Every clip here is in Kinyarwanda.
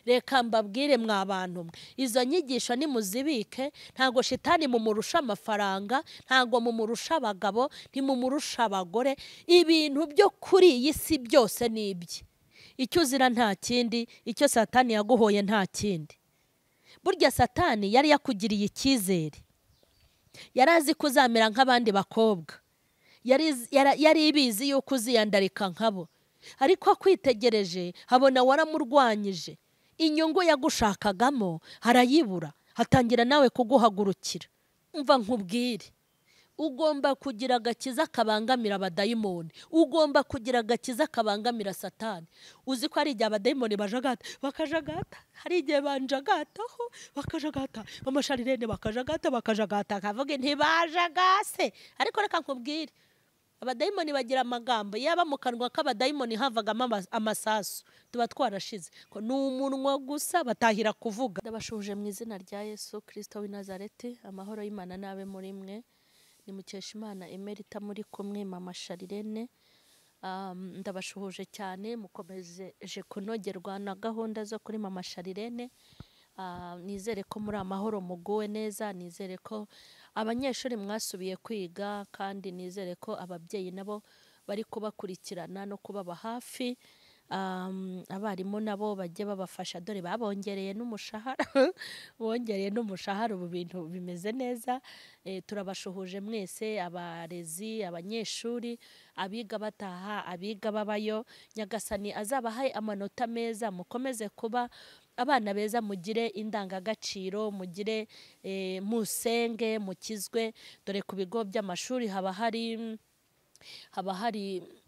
Reka mbabwire mwa bantu mwe, izo nyigisho nimuzibike. Ntago shitani mumurusha amafaranga, ntago mumurusha abagabo, ntimumurusha abagore. Ibintu byo kuri iyi si byose ni ibye. Icyo uzira nta kindi, icyo Satani yaguhoye nta kindi. Burya Satani yari yakugiriye icyizere, yari azi ko uzamera nk'abandi bakobwa, yari ibizi yuko uziyandarika nkabo, ariko akwitegereje abona waramurwanyije, inyungu yagushakagamo arayibura, hatangira nawe kuguhagurukira. Umva nkubwire, ugomba kugira agakiza kabangamira abadayimoni, ugomba kugira agakiza kabangamira Satani. Uzi ko hari igihe abadayimoni bajagata, bakajagata, hari igihe banjagataho bakajagata, amasharirene bakajagata, bakajagata, akavuga ntibajagase. Ariko reka nkubwire, abadayimoni bagira amagambo, yaba mu kanwa k'abadayimoni havagamo amasasu, tuba twarashize. Ko ni umunwa gusa batahira kuvuga. Ndabashuje mu izina rya Yesu Kristo w'i Nazareti, amahoro y'Imana n'abe muri mwe. Ni Mukeshimana Emerita muri kumwe, Mama Sharirene. Ndabashuhuje cyane, mukomeje kunogerwa na gahunda zo kuri Mama Sharirene. Nizere ko muri amahoro, muguwe neza, nizere ko abanyeshuri mwasubiye kwiga, kandi nizere ko ababyeyi nabo bari kubakurikirana no kubaba hafi. Abarimu nabo bajye babafasha, dore babongereye n'umushahara, bongereye n'umushahara, ubu bintu bimeze neza. Turabashuhuje mwese, abarezi, abanyeshuri, abiga bataha, abiga babayo. Nyagasani azabahaye amanota meza, mukomeze kuba abana beza, mugire indangagaciro, mugire musenge, mukizwe. Dore ku bigo by'amashuri haba hari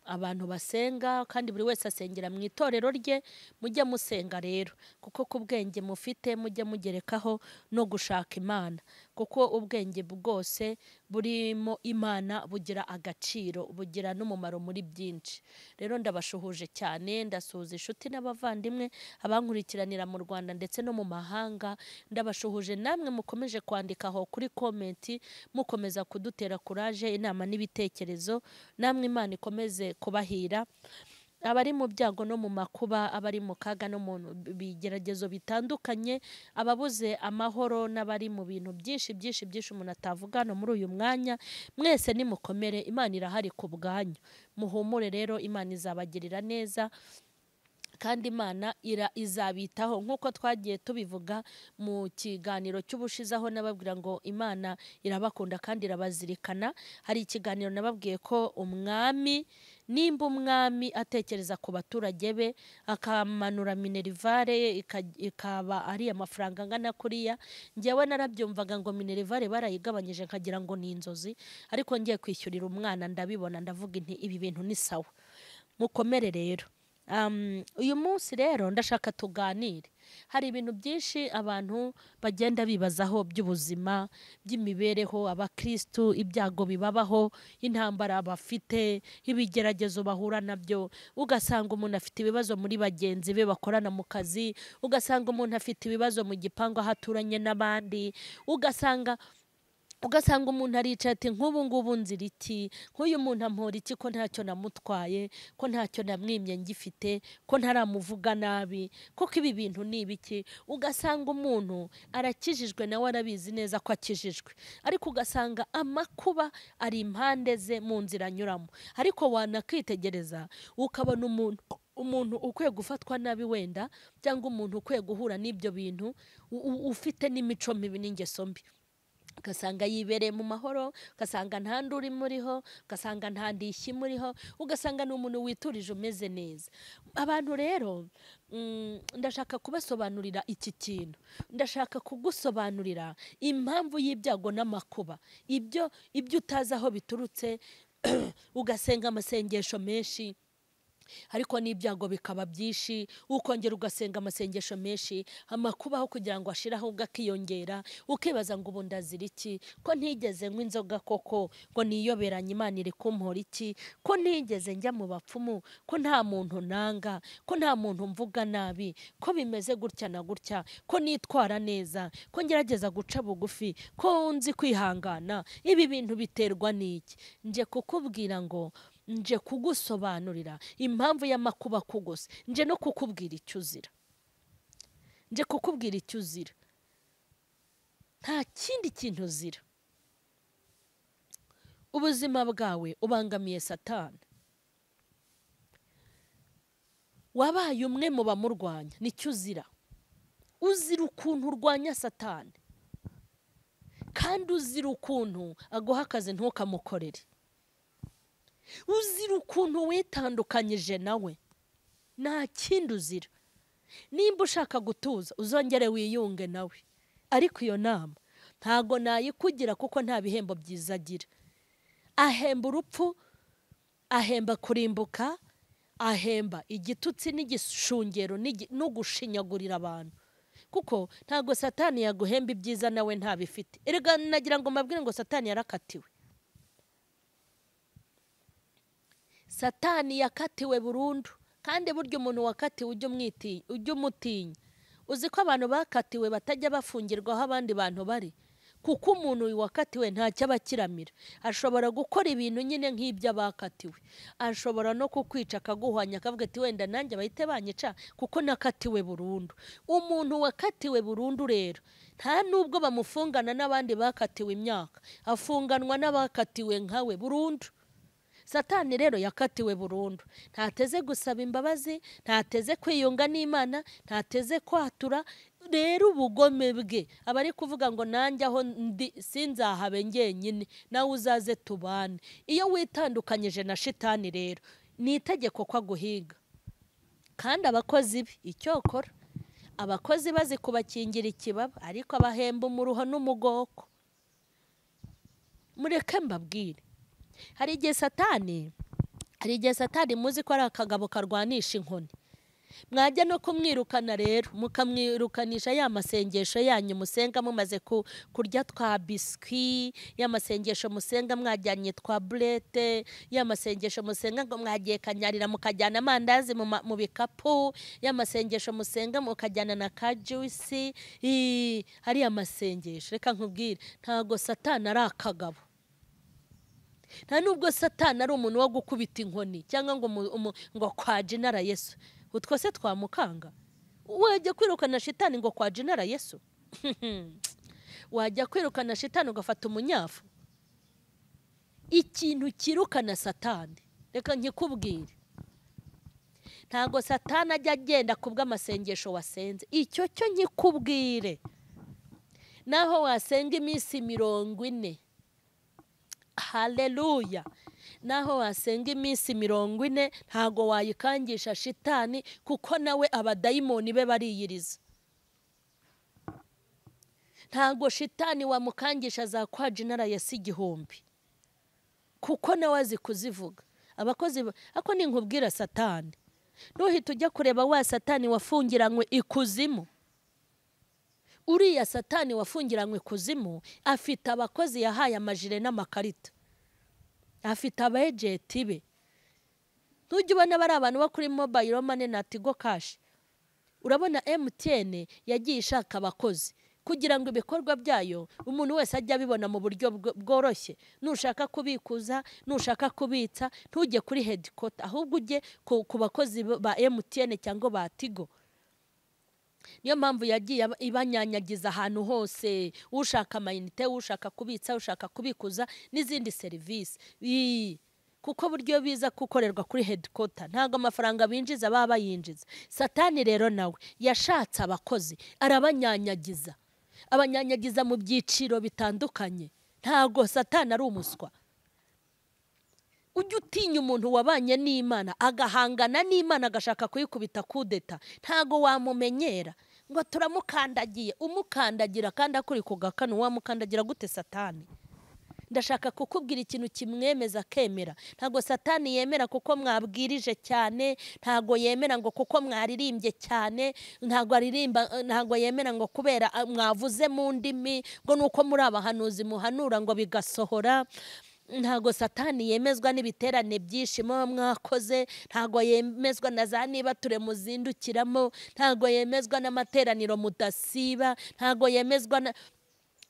abantu basenga, kandi buri wese asengera mu itorero rye. Mujye musenga rero, kuko ku bwenge mufite mujye mugerekaho no gushaka Imana, kuko ubwenge bwose burimo Imana bugira agaciro, bugira n'umumaro muri byinshi. Rero ndabashuhuje cyane, ndasuhuza inshuti n'abavandimwe abankurikiranira mu Rwanda ndetse no mu mahanga. Ndabashuhuje namwe mukomeje kwandika aho kuri komenti, mukomeza kudutera courage, inama n'ibitekerezo. Namwe Imana ikomeze kubahira. Abari mu byago no mu makuba, abari mu kaga no mu bigeragezo bitandukanye, ababuze amahoro n'abari mu bintu byinshi byinshi byinshi umuntu atavuga no muri uyu mwanya, mwese nimukomere, Imana irahari ku bwanyu. Muhumure rero, Imana izabagirira neza, kandi Imana izabitaho nk'uko twagiye tubivuga mu kiganiro cy'ubushize, aho nababwira ngo Imana irabakunda kandi irabazirikana. Hari ikiganiro nababwiye ko umwami, nimba umwami atekereza ku baturage be, akamanura minerivare ikaba ari amafaranga angana kuriya. Njyewe narabyumvaga ngo minerivare barayigabanyije, nkagira ngo ni inzozi, ariko ngiye kwishyurira umwana ndabibona, ndavuga nti ibi bintu ni sawa. Mukomere rero. Uyu munsi rero ndashaka tuganire. Hari ibintu byinshi abantu bagenda bibazaho by'ubuzima, by'imibereho, abakristu ibyago bibabaho, intambara bafite, ibigeragezo bahura nabyo. Ugasanga umuntu afite ibibazo muri bagenzi be bakorana mu kazi, ugasanga umuntu afite ibibazo mu gipangu aho aturanye n'abandi, ugasanga umuntu aricaye ati nk'ubu ngubu nzira iki, nk'uyu muntu ampora iki, ko ntacyo namutwaye, ko ntacyo namwimye ngifite, ko ntaramuvuga nabi, kuko ibi bintu ni ibiki. Ugasanga umuntu arakijijwe, nawe arabizi neza ko akijijwe, ariko ugasanga amakuba ari impande ze mu nzira anyuramo. Ariko wanakitegereza ukabona umuntu ukwiye gufatwa nabi wenda, cyangwa umuntu ukwiye guhura n'ibyo bintu, ufite n'imico mibi n'ingeso mbi, ugasanga yibereye mu mahoro, ugasanga nta nduri muriho, ugasanga nta ndishyi muriho, ugasanga ni umuntu witurije umeze neza. Abantu rero ndashaka kubasobanurira iki kintu, ndashaka kugusobanurira impamvu y'ibyago n'amakuba, ibyo utazi aho biturutse, ugasenga amasengesho menshi ariko n'ibyago bikaba byinshi, ukongera ugasenga amasengesho menshi, amakuba aho kugira ngo ashiraho akiyongera, ukibaza ngo ubu ndazira iki, ko ntigeze nywa inzoga koko, ngo niyoberanye Imana iri kumpora iki, ko ntigeze njya mu bapfumu, ko nta muntu nanga, ko nta muntu mvuga nabi, ko bimeze gutya na gutya, ko nitwara neza, ko ngerageza guca bugufi, ko nzi kwihangana. Ibi bintu biterwa n'iki? Nje kukubwira ngo nje kugusobanurira impamvu y'amakuba kugose, nje no kukubwira icyo uzira. Nje kukubwira icyo uzira. Nta kindi kintu uzira. Ubuzima bwawe ubangamiye Satani. Wabaye umwe mu bamurwanya, nicyo uzira. Uzira ukuntu urwanya Satani. Kandi uzira ukuntu aguha akazi ntukamukorere. Uzira ukuntu witandukanyije nawe. Nta kindi uzira. Nimba ushaka gutuza uzongere wiyunge nawe. Ariko iyo nama ntago nayikugira kuko nta bihembo byiza agira. Ahemba urupfu, ahemba kurimbuka, ahemba igitutsi n'igishungero no gushinyagurira abantu. Kuko ntago Satani yaguhemba ibyiza nawe ntabifite. Erega nagira ngo mbabwire ngo Satani yarakatiwe. Satani yakatiwe burundu. Kandi buryo umuntu wakatiwe ujye umutinya. Uzi ko abantu bakatiwe batajya bafungirwaho abandi bantu bari. Kuko umuntu wakatiwe ntacyo abakiramira. Ashobora gukora ibintu nyine nk'ibyo abakatiwe. Ashobora no kukwica akaguhwanya akavuga ati wenda nanjye bahite banyica kuko nakatiwe burundu. Umuntu wakatiwe burundu rero nta nubwo bamufungana n'abandi bakatiwe imyaka, afunganwa n'abakatiwe nkawe burundu. Satani rero yakatiwe burundu. Ntateze gusaba imbabazi, ntateze kwiyunga n'Imana, ntateze kwatura. Rero ubugome bwe abari kuvuga ngo nanjye aho ndi sinzahabe ngenyine, nawe uzaze tubane. Iyo witandukanyije na shitani rero ni itegeko ko aguhiga. Kandi abakozi be icyokora abakozi bazi kubakingira ikibaba, ariko abahemba umuruho n'umugoko. Mureke mbabwire, hari igihe Satani muzi ko ari akagabo karwanisha inkoni. Mwajya no kumwirukana rero mukamwirukanisha ya masengesho yanyu musenga mumaze kurya twa biswi, ya masengesho musenga mwajyanye twa bulete, ya masengesho musenga ngo mwagiye kanyarira mukajyana amandazi mu bikapu, ya masengesho musenga mukajyana na ka juice. Hari amasengesho, reka nkubwire, ntago Satani ari akagabo. Nta nubwo Satani ari umuntu wo gukubita inkoni cyangwa ngo kwa jinara Yesu. Utwo se twamukanga? Wajya kwirukana shitani ngo kwa jinara Yesu? Wajya kwirukana shitani ugafata umunyafu? Ikintu kirukana Satani, reka nkikubwire, ntago Satani ajya agenda kubw'amasengesho wasenze. Icyo cyo nkikubwire, naho wasenga iminsi 40, haleluya, naho wasenga iminsi 40 ntago wayikangisha shitani, kuko nawe abadayimoni be bariyiriza. Ntago shitani wamukangisha za kwa jinara Yesu 1000, kuko nawe azi kuzivuga. Abakozi ako ninkubwira Satani, ntuhita ujya kureba wa Satani wafungiranywe ikuzimu. Uriya Satani wafungiranywe ikuzimu afite abakozi yahaye amajire n'amakarita, afite abejeti be. Ntujya ubona bari abantu bo kuri mobile money na Tigo Cash. Urabona MTN yagiye ishaka abakozi kugira ngo ibikorwa byayo umuntu wese ajye abibona mu buryo bworoshye. Nushaka kubikuza, nushaka kubitsa, ntujye kuri headquarter, ahubwo ujye ku bakozi ba MTN cyangwa ba Tigo. Niyo mpamvu yagiye ibanyanyagiza ahantu hose, ushaka amayinite, ushaka kubitsa, ushaka kubikuza n'izindi serivisi. Kuko buryo biza gukorerwa kuri headquarter, ntago amafaranga binjiza baba bayinjiza. Satani rero nawe yashatse abakozi arabanyanyagiza, abanyanyagiza mu byiciro bitandukanye. Ntago Satani ari umuswa. Ujye utinya umuntu wabanye n'Imana agahangana n'Imana agashaka kuyikubita kudeta, ntago wamumenyera ngo turamukandagiye. Umukandagira kandi akuri ku gakanu, wamukandagira gute Satani? Ndashaka kukubwira ikintu kimwemeza akemera. Ntago Satani yemera kuko mwabwirije cyane, ntago yemera ngo kuko mwaririmbye cyane, ntago aririmba, ntago yemera ngo kubera mwavuze mu ndimi, ngo nuko muri abahanuzi muhanura ngo bigasohora. Ntago Satani yemezwa n'ibiterane byishimo mwakoze, ntago yemezwa na za niba ture muzindukiramo, ntago yemezwa n'amateraniro mudasiba, ntago yemezwa na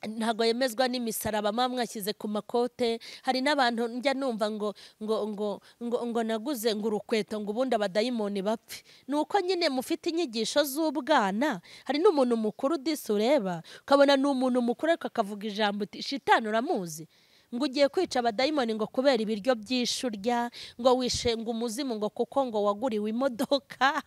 Ntabwo yemezwa n'imisaraba mwashyize ku makote. Hari n'abantu njya numva ngo ngo ngo ngo ngo naguze ngo urukweto ngo ubundi abadayimoni bapfe. Nuko nyine mufite inyigisho z'ubwana. Hari n'umuntu mukuru disi ureba ukabona ni umuntu mukuru ariko akavuga ijambo uti shitani uramuzi, ngo ugiye kwica abadayimoni ngo kubera ibiryo by'ishurya, ngo wishe ngo umuzimu ngo kuko ngo waguriwe imodoka,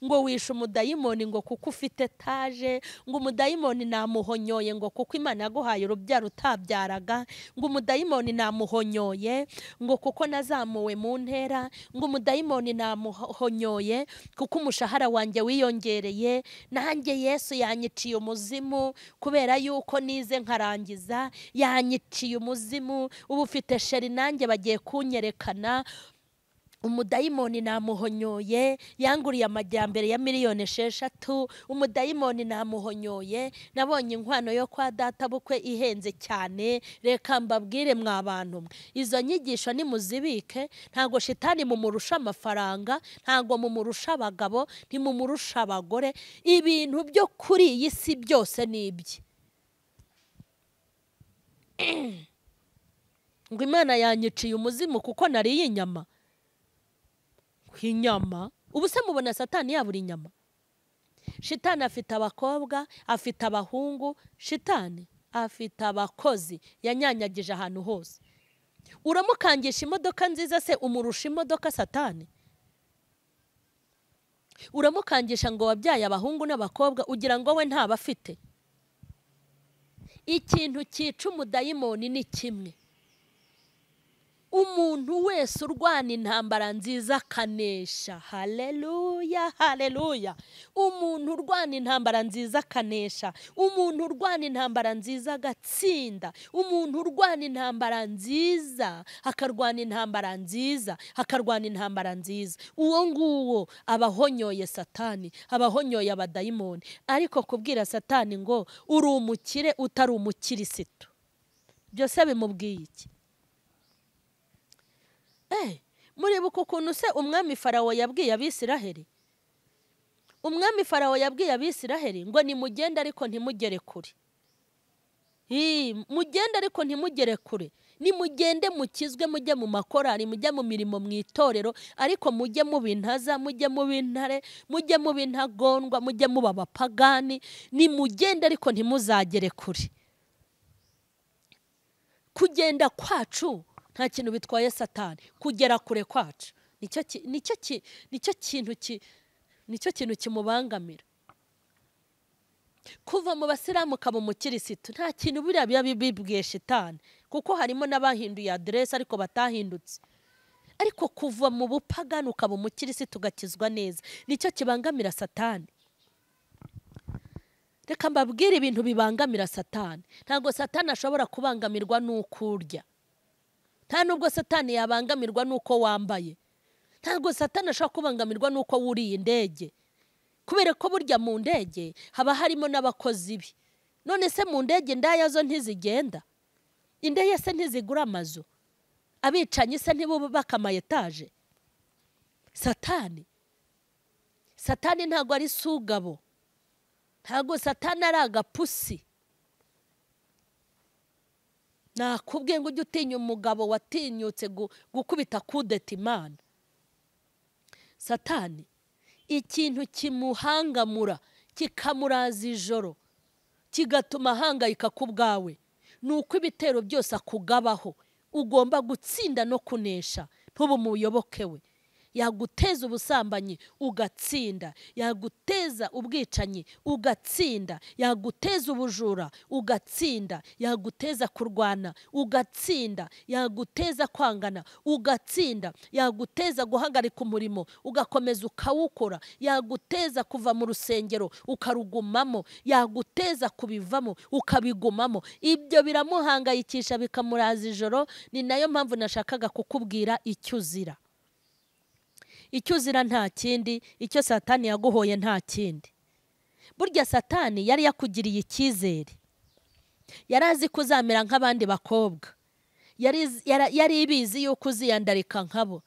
ngo wishe umudayimoni ngo kuko ufite etaje, ngo umudayimoni namuhonyoye ngo kuko Imana yaguhaye urubyaro utabyaraga, ngo umudayimoni namuhonyoye ngo kuko nazamuwe mu ntera, ngo umudayimoni namuhonyoye kuko umushahara wanjye wiyongereye, nanjye Yesu yanyiciye umuzimu kubera yuko nize nkarangiza, yanyiciye umuzimu, ubu ufite sheri nanjye bagiye kunyerekana, umudayimoni namuhonyoye yanguriye amajyambere ya 6 miliyoni, umudayimoni namuhonyoye nabonye inkwano yo kwa data bukwe ihenze cyane. Reka mbabwire mwa bantu mwe, izo nyigisho nimuzibike. Ntabwo shitani mumurusha amafaranga, ntabwo mumurusha abagabo, ntimumurusha abagore. Ibintu byo kuri iyi si byose ni ibye. Ngo Imana yanyiciye umuzimu kuko nariye inyama. Inyama? Ubu se mubona Satani yabura inyama? Shitani afite abakobwa, afite abahungu, shitani afite abakozi yanyanyagije ahantu hose. Uramukangisha imodoka nziza se umurusha imodoka Satani? Uramukangisha ngo wabyaye abahungu n'abakobwa, ugira ngo we ntabafite? Ikintu cyica umudayimoni ni kimwe: umuntu wese urwana intambara nziza akanesha. Haleluya, haleluya! Umuntu urwana intambara nziza akanesha, umuntu urwana intambara nziza agatsinda, umuntu urwana intambara nziza akarwana intambara nziza akarwana intambara nziza, uwo nguwo aba ahonyoye Satani, aba ahonyoye abadayimoni. Ariko kubwira Satani ngo uri umukire utari umukirisitu, byose bimubwiye iki? Muribuka ukuntu se umwami Farawo yabwiye Abisiraheli? Umwami Farawo yabwiye Abisiraheli ngo nimugende ariko ntimugere kure. Mugende ariko ntimugere kure. Nimugende mukizwe, mujye mu makorari, mujye mu mirimo mu itorero, ariko mujye mu bintaza, mujye mu bintare, mujye mu bintagondwa, mujye muba abapagani. Nimugende ariko ntimuzagere kure. Kugenda kwacu nta kintu bitwaye Satani. Kugera kure kwacu nicyo kintu kimubangamira. Kuva mu basilamu ukaba umukirisitu nta kintu biriya biba bibwiye shitani, kuko harimo n'abahinduye aderesi ariko batahindutse. Ariko kuva mu bupagani ukaba umukirisitu ugakizwa neza, nicyo kibangamira Satani. Reka mbabwire ibintu bibangamira Satani. Ntabwo Satani ashobora kubangamirwa n'uko urya, nta nubwo Satani yabangamirwa n'uko wambaye, ntabwo Satani ashobora kubangamirwa n'uko wuriye indege, kubera ko burya mu ndege haba harimo n'abakozi be. None se mu ndege indaya zo ntizigenda? Indege se ntizigura amazu? Abicanyi se ntibubaka ama etaje? Satani ntabwo ari sugabo, ntabwo Satani ari agapusi. Nakubwiye ngo ujye utinya umugabo watinyutse gukubita kudeta Imana. Satani ikintu kimuhangamura, kikamuraza ijoro, kigatuma ahangayika ku bwawe, ni uko ibitero byose akugabaho ugomba gutsinda no kunesha, ntube umuyoboke we. Yaguteza ubusambanyi ugatsinda, yaguteza ubwicanyi ugatsinda, yaguteza ubujura ugatsinda, yaguteza kurwana ugatsinda, yaguteza kwangana ugatsinda, yaguteza guhagarika umurimo ugakomeza ukawukora, yaguteza kuva mu rusengero ukarugumamo, yaguteza kubivamo ukabigumamo. Ibyo biramuhangayikisha bikamuraza ijoro. Ni nayo mpamvu nashakaga kukubwira icyo uzira. Icyo uzira nta kindi, icyo Satani yaguhoye nta kindi. Burya Satani yari yakugiriye icyizere, yari azi ko uzamera nk'abandi bakobwa, yari ibizi yuko uziyandarika nkabo,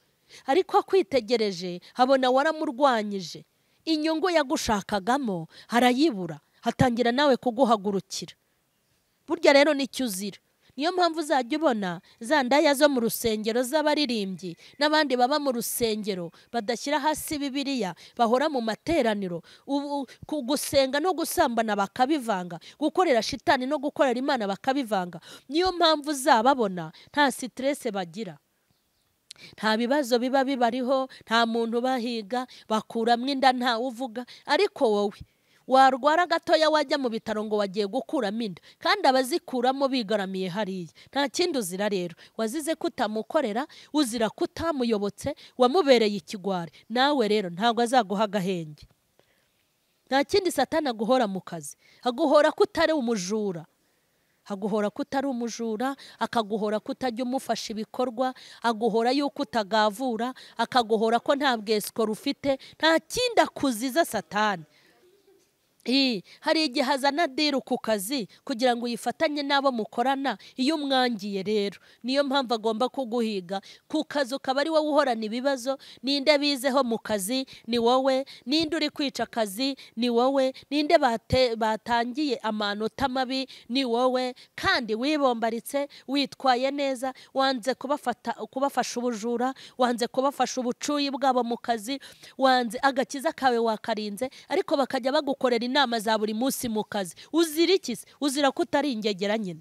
ariko akwitegereje habona waramurwanyije, inyungu yagushakagamo arayibura, hatangira nawe kuguhagurukira. Burya rero nicyo uzira. Niyo mpamvu uzajya ubona za ndaya zo mu rusengero z'abaririmbyi n'abandi baba mu rusengero badashyira hasi Bibiliya, bahora mu materaniro, gusenga no gusambana bakabivanga, gukorera shitani no gukorera Imana bakabivanga. Niyo mpamvu uzababona nta stress bagira, nta bibazo biba bibariho, nta muntu bahiga, bakuramwo inda nta uvuga. Ariko wowe warwara gatoya wajya mu bitaro ngo wagiye gukuramo inda, kandi abazikuramo bigaramiye hariya. Nta kindi uzira rero, wazize kutamukorera, uzira kutamuyobotse, wamubereye ikigwari. Nawe rero ntabwo azaguha agahenge. Nta kindi Satani aguhora mu kazi, aguhora ko utari umujura, aguhora ko utari umujura, akaguhora ko utajya umufasha ibikorwa, aguhora yuko utagavura, akaguhora ko nta bwesikoro ufite. Nta kindi akuziza Satani. Hari igihe azana diru ku kazi kugira ngo uyifatanye n'abo mukorana. Iyo umwangiye rero, niyo mpamvu agomba kuguhiga ku kazi, ukaba ari wowe uhorana ibibazo. Ninde bizeho mu kazi? Ni wowe. Ninde uri kwica akazi? Ni wowe. Ninde batangiye amanota mabi? Ni wowe. Kandi wibombaritse, witwaye neza, wanze kubafasha ubujura, wanze kubafasha ubucuyi bwabo mu kazi, wanze agakiza kawe wakarinze, ariko bakajya bagukorera inama za buri munsi mu kazi. Uzira iki? Uzira ko utari ingegera nyine.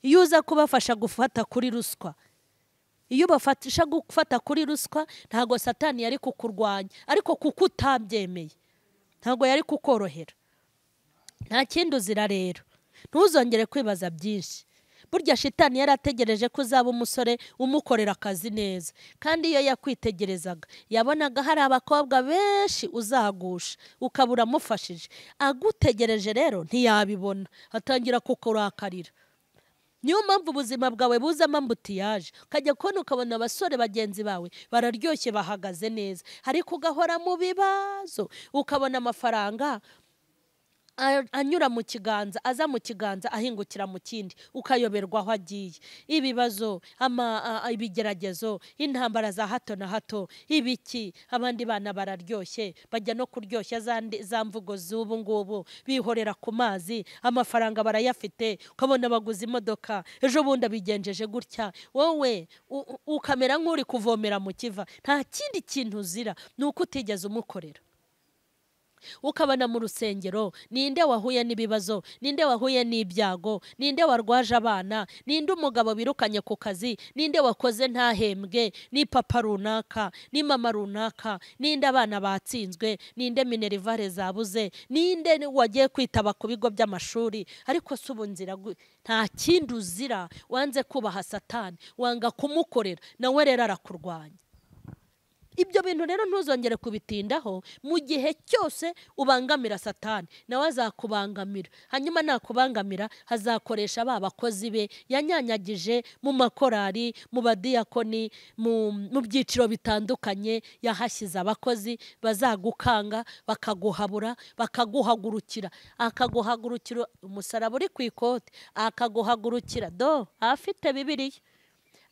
Iyo uza kubafasha gufata kuri ruswa, iyo ubafasha gufata kuri ruswa, ntago Satani yari kukurwanya, ariko kuko utabyemeye ntago yari kukorohera. Nta kindi uzira rero, ntuzongere kwibaza byinshi. Burya shitani yarategereje ko uzaba umusore umukorera akazi neza, kandi iyo yakwitegerezaga yabonaga hari abakobwa benshi uzagusha ukabura amufashije. Agutegereje rero ntiyabibona, atangira kukurakarira. Niyo mpamvu ubuzima bwawe buzamo ambutiyaje, ukajya kubona ukabona abasore bagenzi bawe bararyoshye bahagaze neza, ariko ugahora mu bibazo, ukabona amafaranga anyura mu kiganza, aza mu kiganza ahingukira mu kindi, ukayoberwa aho agiye. Ibibazo, ibigeragezo, intambara za hato na hato, ibiki. Abandi bana bararyoshye, bajya no kuryoshya za mvugo z'ubu ngubu, bihorera ku mazi, amafaranga barayafite, ukabona baguze imodoka, ejo bundi abigenjeje gutya, wowe ukamera nk'uri kuvomera mu kiva. Nta kindi kintu uzira, ni uko utigeze umukorera. Ukabona mu rusengero, ninde wahuye n'ibibazo, ninde wahuye n'ibyago, ninde warwaje abana, ninde umugabo birukanye ku kazi, ninde wakoze ntahembwe, ni papa runaka, ni mama runaka, ninde abana batsinzwe, ninde minerivare zabuze, ninde wagiye kwitaba ku bigo by'amashuri. Ariko si ubu nzira, nta kindi uzira, wanze kubaha Satani, wanga kumukorera, nawe rero arakurwanya. Ibyo bintu rero ntuzongere kubitindaho. Mu gihe cyose ubangamira Satani, nawe azakubangamira. Hanyuma nakubangamira hazakoresha ba bakozi be yanyanyagije mu makorari, mu badiyakoni, mu byiciro bitandukanye. Yahashyize abakozi bazagukanga, bakaguhabura, bakaguhagurukira. Akaguhagurukira umusaraba uri ku ikote, akaguhagurukira do afite Bibiliya,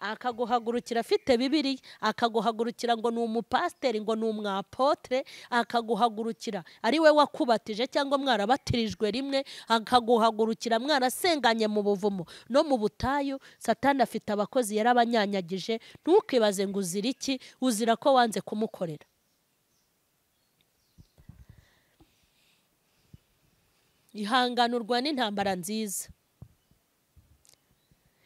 akaguhagurukira afite Bibiliya, akaguhagurukira ngo ni umupasiteri, ngo ni umwapotre, akaguhagurukira ari we wakubatije cyangwa mwarabatirijwe rimwe, akaguhagurukira mwarasenganye mu buvumo no mu butayu. Satani afite abakozi yarabanyanyagije. Ntukibaze ngo uzira iki, uzira ko wanze kumukorera. Ihanganurwa n'intambara nziza.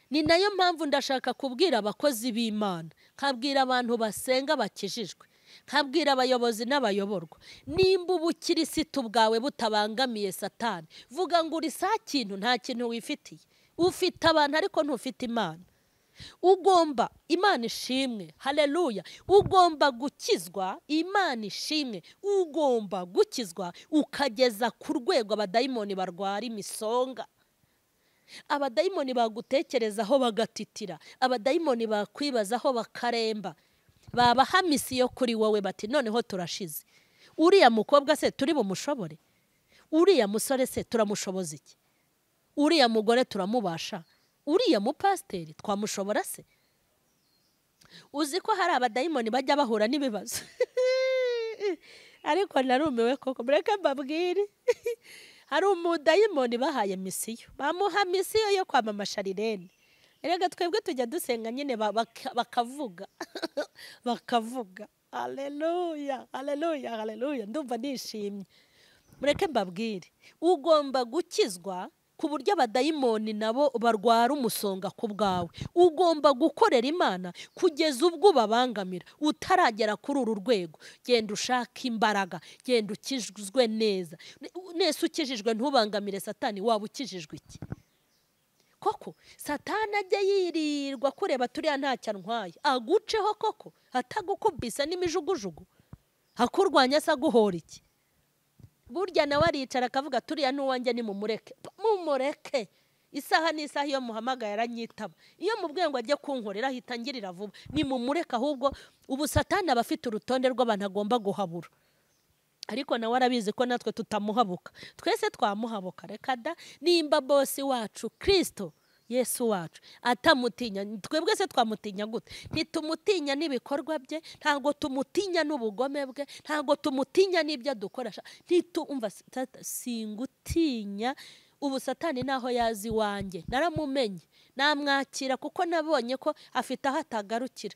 Ni nayo mpamvu ndashaka kubwira abakozi b'Imana, nkabwira abantu basenga bakijijwe, nkabwira abayobozi n'abayoborwa, nimba ubukirisitu bwawe butabangamiye Satani, vuga ngo uri sa kintu, nta kintu wifitiye. Ufite abantu ariko ntufite Imana. Ugomba, Imana ishimwe, haleluya, ugomba gukizwa, Imana ishimwe, ugomba gukizwa ukageza ku rwego abadayimoni barwara imisonga. Abadayimoni bagutekerezaho bagatitira, abadayimoni bakwibazaho bakaremba, babaha misiyo kuri wowe bati noneho turashize. Uriya mukobwa se turi bumushobore? Uriya musore se turamushoboza iki? Uriya mugore turamubasha? Uriya mupasiteri twamushobora se? Uzi ko hari abadayimoni bajya bahura n'ibibazo. Ariko narumiwe koko, mureke mbabwire. Hari umudayimoni bahaye misiyo, bamuha misiyo yo kwamama Sharirene. Erega twebwe tujya dusenga nyine bakavuga bakavuga. Haleluya, haleluya, haleluya. Ndumva nishimye. Mureke mbabwire, ugomba gukizwa ku buryo abadayimoni nabo barwara umusonga ku bwawe. Ugomba gukorera Imana kugeza ubwo ubabangamira. Utaragera kuri uru rwego, genda ushaka imbaraga, genda ukijwe neza. Nese ukijijwe ntubangamire Satani, waba ukijijwe iki? Koko Satani ajya yirirwa kureba turiya ntacyo antwaye, aguceho koko atagukubisa n'imijugujugu, akurwanya se aguhora iki? Burya nawe aricara akavuga turiya n'uwanjye ni mumureke, mumureke. Isaha n'isaha iyo muhamagaye aranyitaba, iyo mubwiye ngo ajye kunkorera ahita angirira vuba, ni mumureke. Ahubwo ubu Satani aba afite urutonde rw'abantu agomba guhabura, ariko nawe arabizi ko natwe tutamuhabuka. Twese twamuhabuka, reka da. Nimba bosi wacu Kristo Yesu wacu atamutinya, twebwe se twamutinya gute? Ntitumutinya n'ibikorwa bye, ntabwo tumutinya n'ubugome bwe, ntabwo tumutinya n'ibyo adukoresha. Ntitumva singutinya. Ubu Satani naho yazi wanjye naramumenye, namwakira kuko nabonye ko afite aho atagarukira,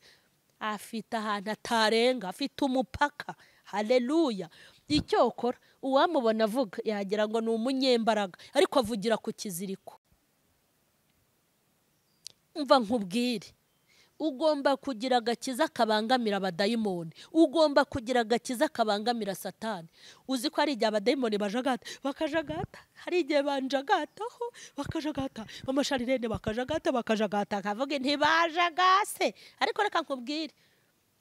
afite ahantu atarenga, afite umupaka. Haleluya. Icyo ukora, uwamubona avuga yagira ngo ni umunyembaraga, ariko avugira ku kiziriko. Umva nkubwire, ugomba kugira agakiza kabangamira abadayimoni, ugomba kugira agakiza kabangamira Satani. Uzi ko hari igihe abadayimoni bajagata, bakajagata, hari igihe banjagataho bakajagata, amasharirene bakajagata, bakajagata, akavuga ntibajagase. Ariko reka nkubwire,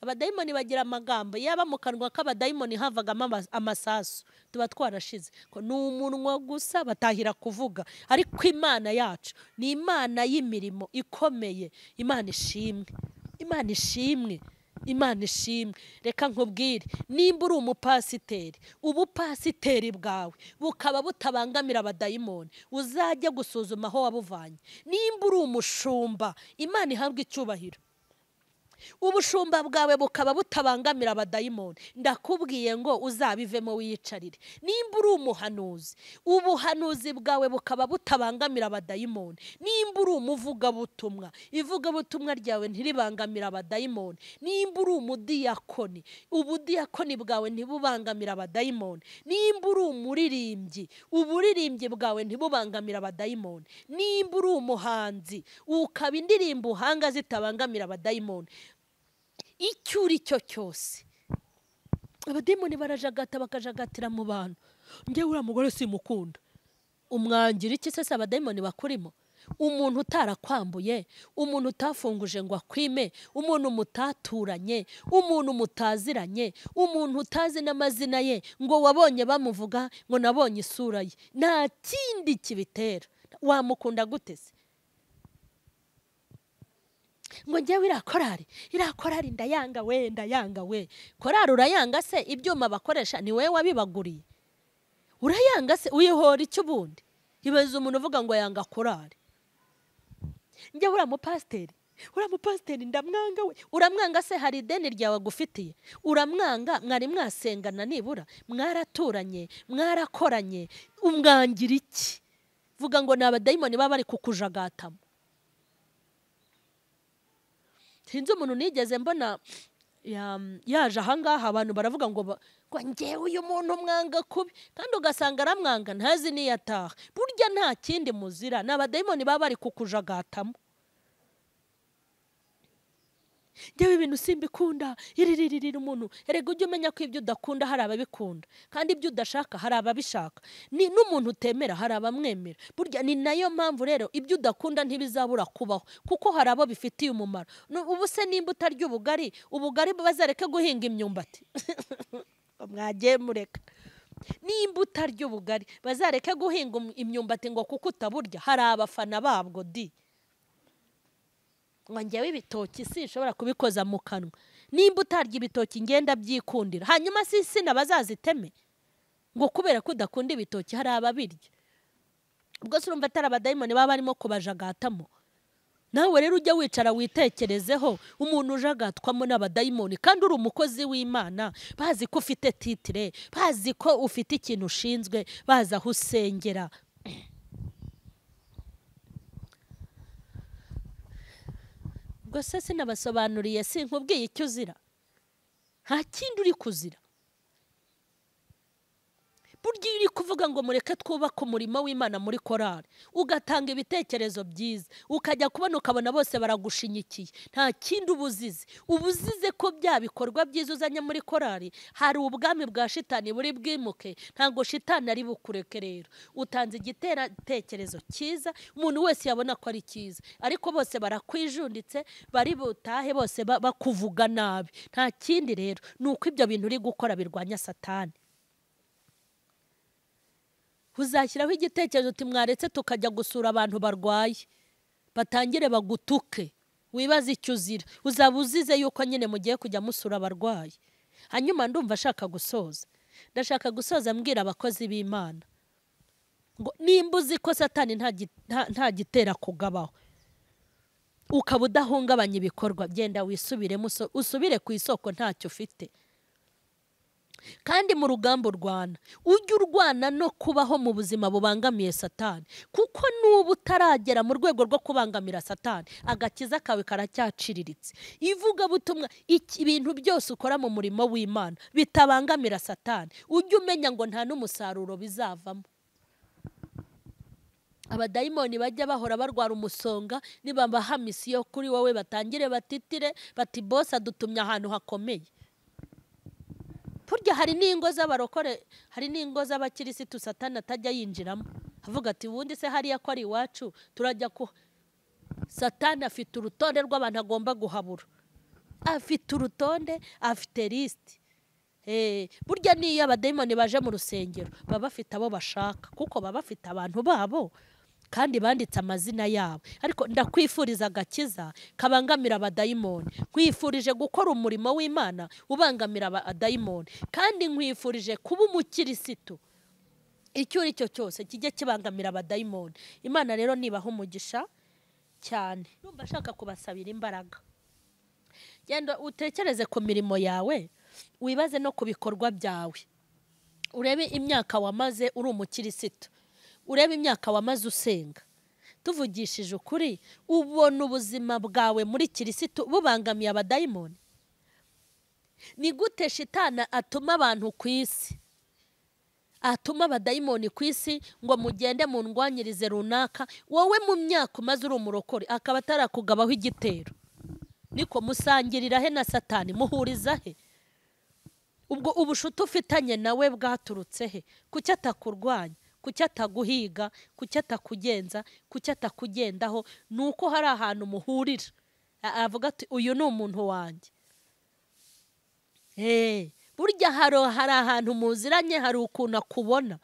abadayimoni bagira amagambo. Yaba mu kanwa k'abadayimoni havagamo amasasu, tuba twarashize. Ko ni umunwa gusa batahira kuvuga, ariko Imana yacu ni Imana y'imirimo ikomeye. Imana ishimwe, Imana ishimwe, Imana ishimwe. Reka nkubwire, nimba uri umupasiteri, ubupasiteri bwawe bukaba butabangamira abadayimoni, uzajya gusuzuma aho wabuvanye. Nimba uri umushumba, Imana ihabwe icyubahiro, ubushumba bwawe bukaba butabangamira abadayimoni, ndakubwiye ngo uzabivemo wiyicarire. Nimba uri umuhanuzi, ubuhanuzi bwawe bukaba butabangamira abadayimoni. Nimba uri umuvugabutumwa, ivugabutumwa ryawe ntiribangamira abadayimoni. Nimba uri umudiyakoni, ubudiyakoni bwawe ntibubangamira abadayimoni. Nimba uri umuririmbyi, uburirimbyi bwawe ntibubangamira abadayimoni. Nimba uri umuhanzi, ukaba indirimbo uhanga zitabangamira abadayimoni. Icyo uri cyo cyose, abadayimoni barajagata, bakajagatira mu bantu. Njyewe uriya mugore simukunda, umwangira iki se? Abadayimoni bakurimo? Umuntu utarakwambuye, umuntu utafunguje ngo akwime, umuntu mutaturanye, umuntu mutaziranye, umuntu utazi n'amazina ye, ngo wabonye bamuvuga ngo nabonye isura ye, nta kindi kibitera. Wamukunda gute se? Ngo njyewe iriya korari ndayanga we, ndayanga we. Korari urayanga se? Ibyuma bakoresha ni wowe wabibaguriye? Urayanga se? Uyihora icyo ubundi? Ibaze umuntu uvuga ngo yanga korari. Njyewe uriya mupasiteri ndamwanga we. Uramwanga se? Hari ideni ryawe agufitiye? Uramwanga? Mwari mwasengana nibura, mwaraturanye, mwarakoranye, umwangira iki? Vuga ngo ni abadayimoni baba bari kukujagatamo. Sinzi umuntu nigeze mbona yaje ahangaha, abantu baravuga ngo njyewe uyu muntu mwanga kubi, kandi ugasanga aramwanga ntazi niyo ataha. Burya nta kindi muzira, ni abadayimoni baba bari kukujagatamo. Njyewe ibintu simbikunda, iriririra umuntu. Erega ujye umenya ko ibyo udakunda hari ababikunda, kandi ibyo udashaka hari ababishaka, ni n'umuntu utemera hari abamwemera. Burya ni nayo mpamvu rero ibyo udakunda ntibizabura kubaho, kuko hari abo bifitiye umumaro. Ubu se nimba utarya ubugari, ubugari bazareke guhinga imyumbati. Mwagiye mureka. Nimba utarya ubugari bazareke guhinga imyumbati ngo kuko utaburya, hari abafana babwo di. Ngo njyewe ibitoki sinshobora kubikoza mu kanwa. Nimba utarya ibitoki ngenda byikundira, hanyuma si insina bazaziteme ngo kubera ko udakunda ibitoki hari ababirya. Ubwo se urumva atari abadayimoni baba barimo kubajagatamo? Nawe rero ujya wicara witekerezeho, umuntu ujagatwamo n'abadayimoni kandi uri umukozi w'Imana, bazi ko ufite titire, bazi ko ufite ikintu ushinzwe, bazi aho usengera. Ubwo se sinabasobanuriye, sinkubwiye icyo uzira? Nta kindi uri kuzira. Burya iyo uri kuvuga ngo mureke twubake umurimo w'Imana muri korali, ugatanga ibitekerezo byiza, ukajya kubona ukabona bose baragushinyikiye, nta kindi ubuzize. Ubuzize ko bya bikorwa byiza uzanye muri korali, hari ubwami bwa shitani buri bwimuke, ntabwo shitani ari bukureke. Rero utanze igitekerezo cyiza, umuntu wese yabona ko ari cyiza, ariko bose barakwijunditse, bari butahe bose bakuvuga nabi. Nta kindi rero ni uko ibyo bintu uri gukora birwanya satani. Uzashyiraho igitekerezo uti mwaretse tukajya gusura abantu barwaye, batangire bagutuke, wibaze icyo uzira. Uzaba uzize yuko nyine mugiye kujya musura abarwayi. Hanyuma ndumva ashaka gusoza, ndashaka gusoza mbwira abakozi b'Imana ngo nimba uzi ko satani nta gitera kugabaho, ukaba udahungabanya ibikorwa, genda wisubiremo, usubire ku isoko ntacyo ufite. Kandi mu rugamba urwana, ujye urwana no kubaho mu buzima bubangamiye satani, kuko nuba utaragera mu rwego rwo kubangamira satani, agakiza kawe karacyaciriritse. Ivugabutumwa, ibintu byose ukora mu murimo w'Imana bitabangamira satani, ujye umenya ngo nta n'umusaruro bizavamo. Abadayimoni bajya bahora barwara umusonga, nibabaha misiyo kuri wowe batangire batitire bati boss adutumye ahantu hakomeye. Burya hari n'ingo z'abarokore, hari n'ingo z'abakirisitu satani atajya yinjiramo, avuga ati ubundi se hariya ko ari iwacu turajya ku. Satani afite urutonde rw'abantu agomba guhabura, afite urutonde, afite lisiti. Burya niyo abadayimoni baje mu rusengero baba bafite abo bashaka, kuko baba bafite abantu babo kandi banditse amazina yabo. Ariko ndakwifuriza agakiza kabangamira abadayimoni, nkwifurije gukora umurimo w'Imana ubangamira abadayimoni, kandi nkwifurije kuba umukirisitu icyo uri cyo cyose kijye kibangamira abadayimoni. Imana rero nibaha umugisha cyane. Ndumva ashaka kubasabira imbaraga. Genda utekereze ku mirimo yawe, wibaze no ku bikorwa byawe, urebe imyaka wamaze uri umukirisitu, urebe imyaka wamaze usenga. Tuvugishije ukuri, ubona ubuzima bwawe muri kirisitu bubangamiye abadayimoni? Ni gute shitana atuma abantu ku isi, atuma abadayimoni ku isi ngo mugende mu ndwanyirize runaka, wowe mu myaka umaze uri umurokore akaba atarakugabaho igitero? Niko musangirira he na satani, muhuriza he? Ubwo ubushuti ufitanye nawe bwaturutse he? Kuki atakurwanya? Kuki ataguhiga? Kuki atakugenza? Kuki atakugendaho? Nuko hari ahantu muhurira, avuga ati uyu ni umuntu wanjye. Burya hari ahantu muziranye, hari ukuntu akubona.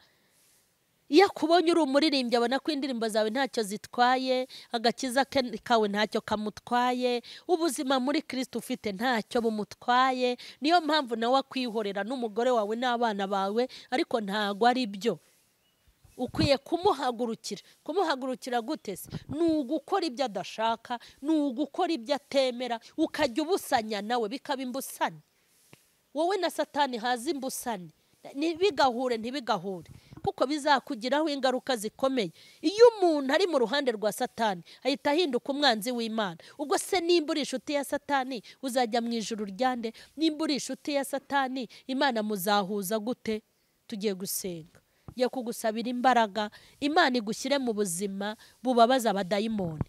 Iyo akubonye uri umuririmbyi abona ko indirimbo zawe ntacyo zitwaye, agakiza kawe ntacyo kamutwaye, ubuzima muri Kristo ufite ntacyo bumutwaye. Niyo mpamvu nawe akwihorera n'umugore wawe n'abana bawe, ariko ntago ari byo. Ukwiye kumuhagurukira. Kumuhagurukira gute se? Ni ugukora ibyo adashaka, ni ugukora ibyo atemera, ukajya ubusanya nawe bikaba imbusane. Wowe na satani haza imbusane, ntibigahure ntibigahure, kuko bizakugiraho ingaruka zikomeye. Iyo umuntu ari mu ruhande rwa satani ahita ahinduka umwanzi w'Imana. Ubwo se nimba uri inshuti ya satani uzajya mu ijuru ryande? Nimba uri inshuti ya satani Imana muzahuza gute? Tugiye gusenga, ngiye kugusabira imbaraga, Imana igushyire mu buzima bubabaza abadayimoni.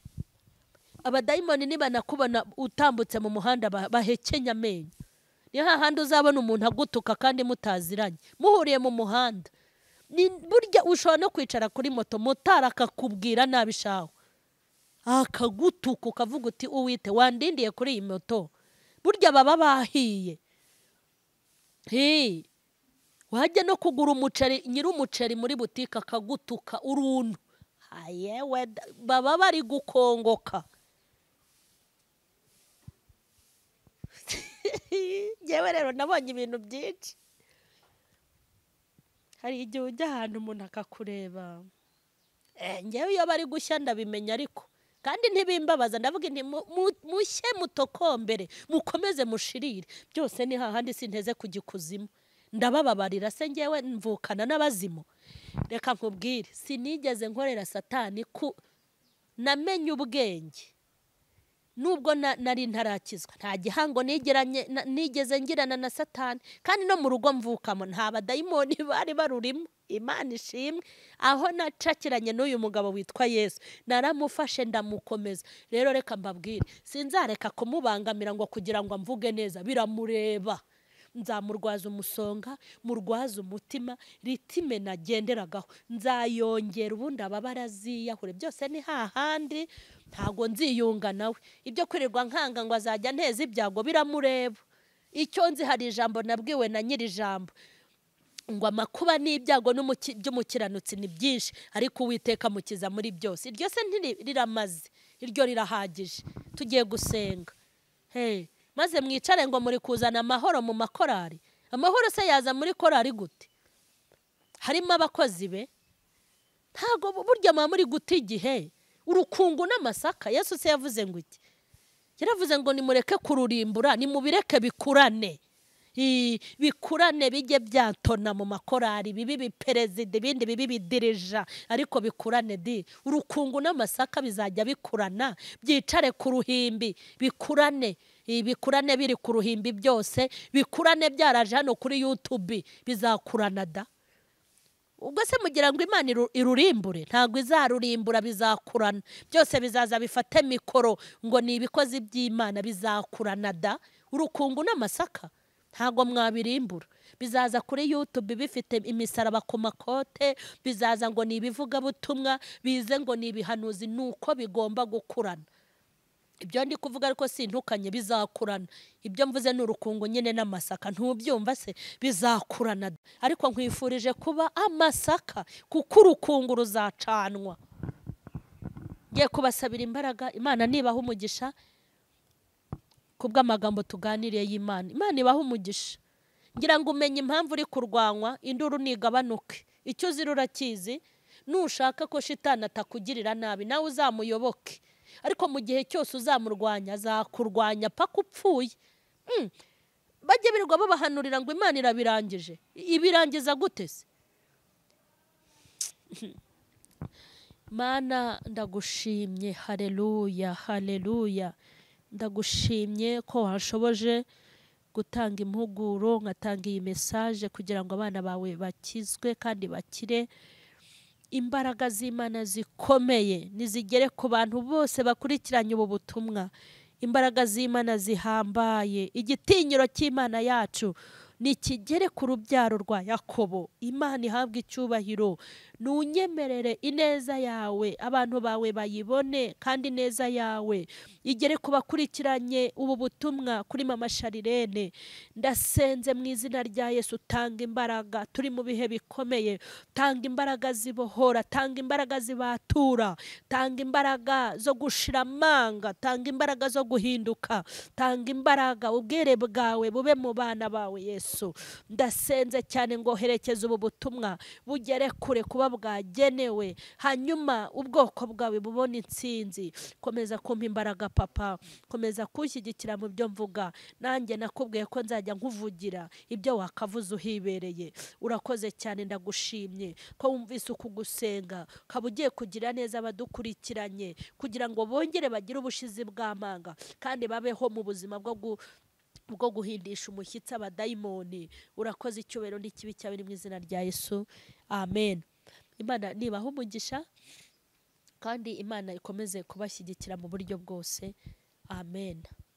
Abadayimoni nibanakubona utambutse mu muhanda bahekenya amenyo. Ni hahandi uzabona umuntu agutuka kandi mutaziranye, muhuriye mu muhanda. Ni burya ushobora no kwicara kuri moto, motari akakubwira nabi shaho, akagutuka ukavuga uti uwite wandindiye kuri iyi moto. Burya baba bahiye. Wajya no kugura umuceri, nyiri umuceri muri butike akagutuka uruntu. Ayewe, baba bari gukongoka. Yewe rero nabonye ibintu byinshi. Hari igihe ujya ahantu umuntu akakureba, ngewe iyo bari gushya ndabimenya, ariko Kandi ntibimbabaza, ndavuga nti mushye mutokombere, mukomeze mushirire, byose ni hahandi sinteze kugikuzimu. Ndabababarira se ngewe mvukana n'abazimu? Reka nkubwire, sinigeze nkorera Satani ku namenye ubwenge. Nubwo nari ntarakizwa, nta gihango nigeze ngirana na Satani, kandi no mu rugo mvukamo nta badayimoni bari barurimo. Imana ishimwe, aho nacakiranye n'uyu mugabo witwa Yesu naramufashe ndamukomeza. Rero reka mbabwire, sinzareka kumubangamira ngo kugira ngo amvuge neza, biramureba. Nzamurwaza umusonga, murwaza umutima, ritime nagenderagaho nzayongera, ubundi ababara ziyahure, byose ni hahandi, ntago nziyunga nawe. Ibyo kwirirwa nkanga ngo azajya nteza ibyago biramureba. Icyo nzi, hari ijambo nabwiwe na nyiri ijambo ngo amakuba n'ibyago by'umukiranutsi ni byinshi, ariko Uwiteka amukiza muri byose. Iryo se ntiriramaze, iryo rirahagije. Tugiye gusenga. Hey, maze mwicare ngo muri kuzana amahoro mu makorari. Amahoro se yaza muri korari gute? Harimo abakozi be. Ntago burya mwa muri guta igihe. Urukungu n'amasaka, Yesu se yavuze ngo iki? Yaravuze ngo nimureke kururimbura, nimubireke bikurane. Bikurane bijye byatona mu makorari, bibi biperezida, ibindi bibi bidirija, ariko bikurane di. Urukungu n'amasaka bizajya bikurana, byicare ku ruhimbi, bikurane. Bikurane biri ku ruhimbi byose, bikurane byaraje hano kuri YouTube, bizakurana da. Ubwo se mugira ngo Imana irurimbure? Ntabwo izarurimbura, bizakurana. Byose bizaza bifate mikoro ngo ni ibikozi by'Imana, bizakurana da. Urukungu n'amasaka ntabwo mwabirimbura. Bizaza kuri YouTube bifite imisaraba ku makote, bizaza ngo ni ibivugabutumwa, bize ngo ni ibihanuzi, nuko bigomba gukurana. Ibyo ndi kuvuga ariko sintukanye, bizakurana. Ibyo mvuze ni urukungu nyine n'amasaka, ntubyumva se? Bizakurana. Ariko nkwifurije kuba amasaka, kuko urukungu ruzacanwa. Ngiye kubasabira imbaraga, Imana nibaha umugisha kubw'amagambo tuganiriye y'Imana. Imana ibaha umugisha. Ngira ngo umenye impamvu uri kurwanywa, induru nigabanuke. Icyo uzira urakizi, nushaka ko shitani atakugirira nabi nawe uzamuyoboke. Ariko mu gihe cyose uzamurwanya, azakurwanya paka upfuye. Bajye birirwa babahanurira ngo Imana irabirangije. Ibirangiza gute se? Mana ndagushimye, haleluya, haleluya. Ndagushimye ko washoboje gutanga impuguro, ngatanga iyi message kugira ngo abana bawe bakizwe kandi bakire. Imbaraga z'Imana zikomeye nizigere ku bantu bose bakurikiranye ubu butumwa. Imbaraga z'Imana zihambaye, igitinyiro cy'Imana yacu nikigere ku rubyaro rwa Yakobo. Imana ihabwe icyubahiro. Nunyemerere ineza yawe abantu bawe bayibone, kandi ineza yawe igere ku bakurikiranye ubu butumwa kuri Mama Sharirene. Ndasenze mu izina rya Yesu, tanga imbaraga. Turi mu bihe bikomeye, tanga imbaraga zibohora, tanga imbaraga zibatura, tanga imbaraga zo gushira amanga, tanga imbaraga zo guhinduka, tanga imbaraga, ubwere bwawe bube mu bana bawe Yesu. Ndasenze cyane ngo herekeze ubu butumwa bugere kure kuba bwagenewe, hanyuma ubwoko bwawe bubone intsinzi. Komeza kumpa imbaraga papa, komeza kunshyigikira mu byo mvuga. Nanjye nakubwiye ko nzajya nkuvugira ibyo wakavuze uhibereye. Urakoze cyane, ndagushimye ko wumvise uku gusenga, ukaba ugiye kugira neza abadukurikiranye kugira ngo bongere bagire ubushizi bw'amanga, kandi babeho mu buzima bwo guhindisha umushyitsi abadayimoni. Urakoze, icyubahiro n'ikibi cyawe mu izina rya Yesu, amen. Imana nibaha umugisha, kandi Imana ikomeze kubashyigikira mu buryo bwose, amen.